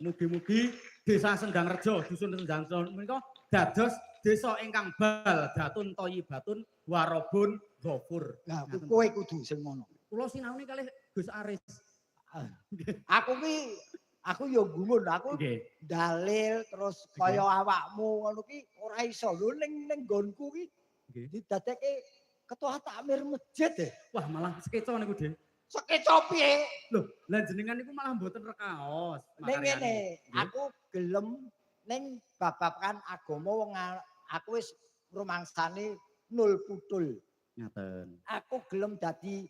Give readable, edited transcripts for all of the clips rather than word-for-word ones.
Mugi-mugi Desa Sendangrejo, Dusun Sendangrejo menika dados desa ingkang baldatun thayyibatun warobun ghafur. Lah Ngaten. Kowe kudu sing ngono. Kula sinaune kalih Gus Aris. Aku ki aku ya gumun, aku dalil terus kaya awakmu ngono ki ora iso. Lho, ning nggonku ki didadekke ketua takmir masjid e. Wah, malah sekeca niku, De. Sekeca piye? Lho, lah jenengan niku malah mboten rekaos Ning makaryane. Ngene, aku gelem ning babagan agama, wong aku wis rumangsane nul putul. Ngaten. Aku gelem dadi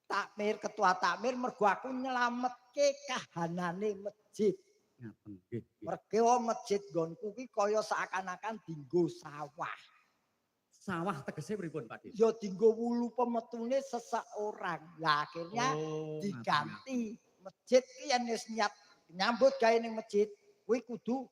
takmir, ketua takmir, mergo aku nyelametke kahanane masjid. Ngaten. Nggih, nggih. Mergo masjid nggonku ki kaya seakan-akan dinggo sawah. Sawah tegese pripun, Pak De? Ya dinggo wulu pemetune seseorang. Lah akhirnya Oh, ngaten. Diganti masjid ki yen wis niat nyambut gawe ning masjid kuwi kudu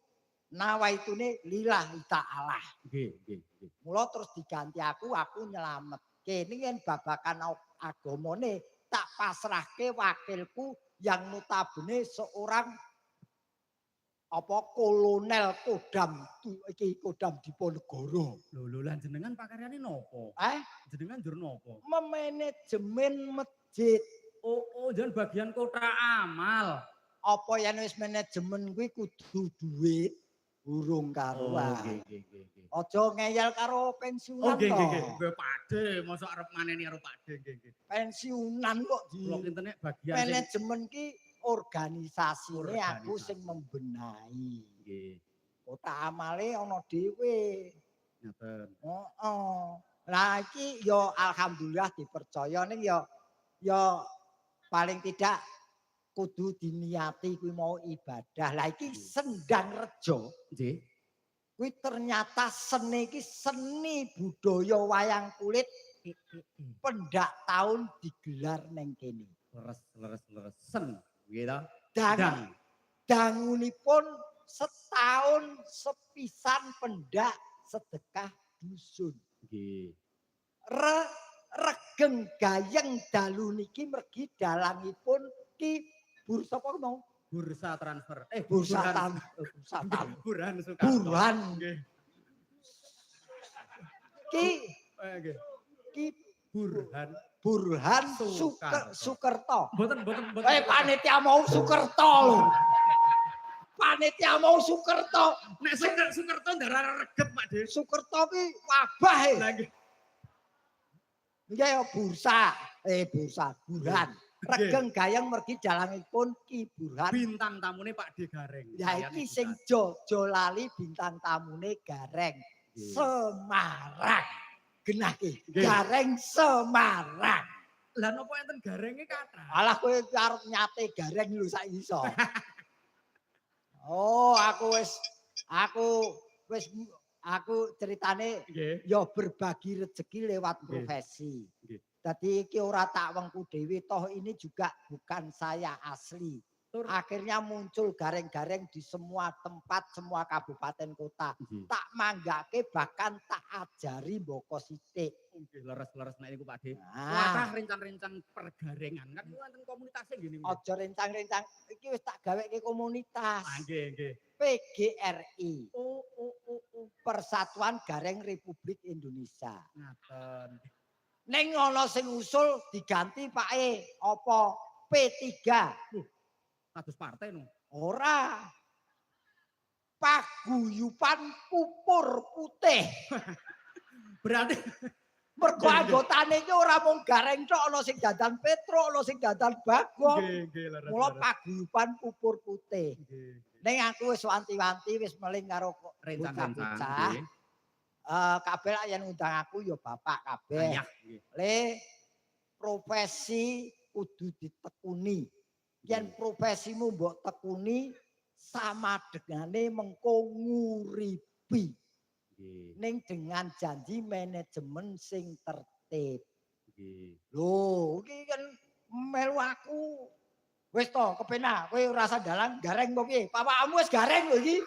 nawaitune lillahi ta'ala. Nggih, nggih, nggih. Mula terus diganti aku nyelametke. Ning yen babagan agamane tak pasrahke wakilku yang notabene seorang apa kolonel Kodam iki Kodam Diponegoro. Lho lho, lah jenengan pakaryane napa? Eh? Jenengan njur napa? Memanajemen masjid. Oh, jenengan bagian kotak amal. Apa yen wis manajemen kuwi kudu duit urung karuan. Oh, nggih, nggih, nggih, nggih. Aja ngeyel karo pensiunan Oh, nggih, nggih, nggih. to. Nggih, Pakde, mosok arep maneni karo Pakde, nggih, nggih. Pensiunan kok di Kula kintene bagian sing manajemen ki organisasine aku Organisasi. Sing membenahi. Kotak amale ana dhewe. Ngaten. Heeh. Lah iki ya alhamdulillah dipercaya, ning ya ya paling tidak kudu diniati kuwi mau ibadah. Lah iki Sendang Rejo kuwi ternyata seni iki seni budaya wayang kulit pendak tahun digelar neng kene. Leres, leres, leres. Sen, nggih ta? Dan Dang. Dangunipun setahun sepisan pendak sedekah dusun. Regeng gayeng dalu niki mergi dalangipun Ki Bur sapa mau? Bursa transfer. Eh, Bursa Burhan. tam, bursa tam. Burhan Soekarno. Burhan. Ki Nggih. Ki Burhan. Burhan Soekarto. Sukerto. Mboten, mboten, mboten. Eh, panitia mau Sukerto lho. Panitia mau Sukerto. Nek Sukerto ndarah reget, Pak De. Sukerto ki wabah e. Lah nggih. Nggih ya bursa, eh bursa Burhan. Regeng gayeng mergi dalangipun Ki Burhan. Bintang tamune Pak De Gareng. Ya iki sing jojo lali bintang tamune Gareng. Semarang. Genah ki. Gareng Semarang. Lah napa enten garenge kathah? Alah, kowe arep nyate Gareng lho sak iso. Oh, aku wis aku ceritane ya berbagi rezeki lewat profesi. Dadi iki ora tak wengku dhewe toh, ini juga bukan saya asli. Akhirnya muncul gareng-gareng di semua tempat, semua kabupaten kota. Tak manggake, bahkan tak ajari mboko sithik. Nggih, leres-leres nek niku, Pak De. Nah, Kathah rencang-rencang pergarengan kan niku wonten komunitasé nggih niku. Aja rencang-rencang, iki wis tak gaweke komunitas. Ah, nggih, nggih. PGRI, Oh. Persatuan Gareng Republik Indonesia. Ngaten. Ning ana sing usul diganti, Pak E, apa P3? Kados partai no. Ora. Paguyuban Pupur Putih. Berarti Mergo Nggih, nggih. anggotane iki ora mung gareng tok, ana sing dandan Petruk, ana sing dandan Bagong. Nggih, nggih, leres. Mula leres. Paguyuban Pupur Putih. Nggih, nggih. Ning aku wis wanti-wanti, wis meling karo Rencang-rencang. bocah-bocah. Eh, kabeh lak yen ngundang aku ya bapak kabeh. Ayah, nggih. Le, profesi kudu ditekuni. Yen profesimu mbok tekuni sama dengane mengko nguripi. Ning dengan janji manajemen sing tertib. Lho, iki kan melu aku. Wis to, kepenak, kowe ora usah dalang gareng apa piye? Bapakmu wis gareng lho iki.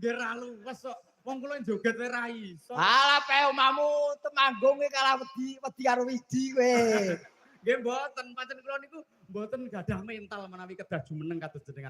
Nggih ra luwes kok. Wong kula joget wae ra iso. Alah, pe omamu Temanggung kowe kalah wedi wedi karo Widi kowe. Nggih mboten, pancen kula niku mboten gadah mental menawi kedah jumeneng kados jenengan.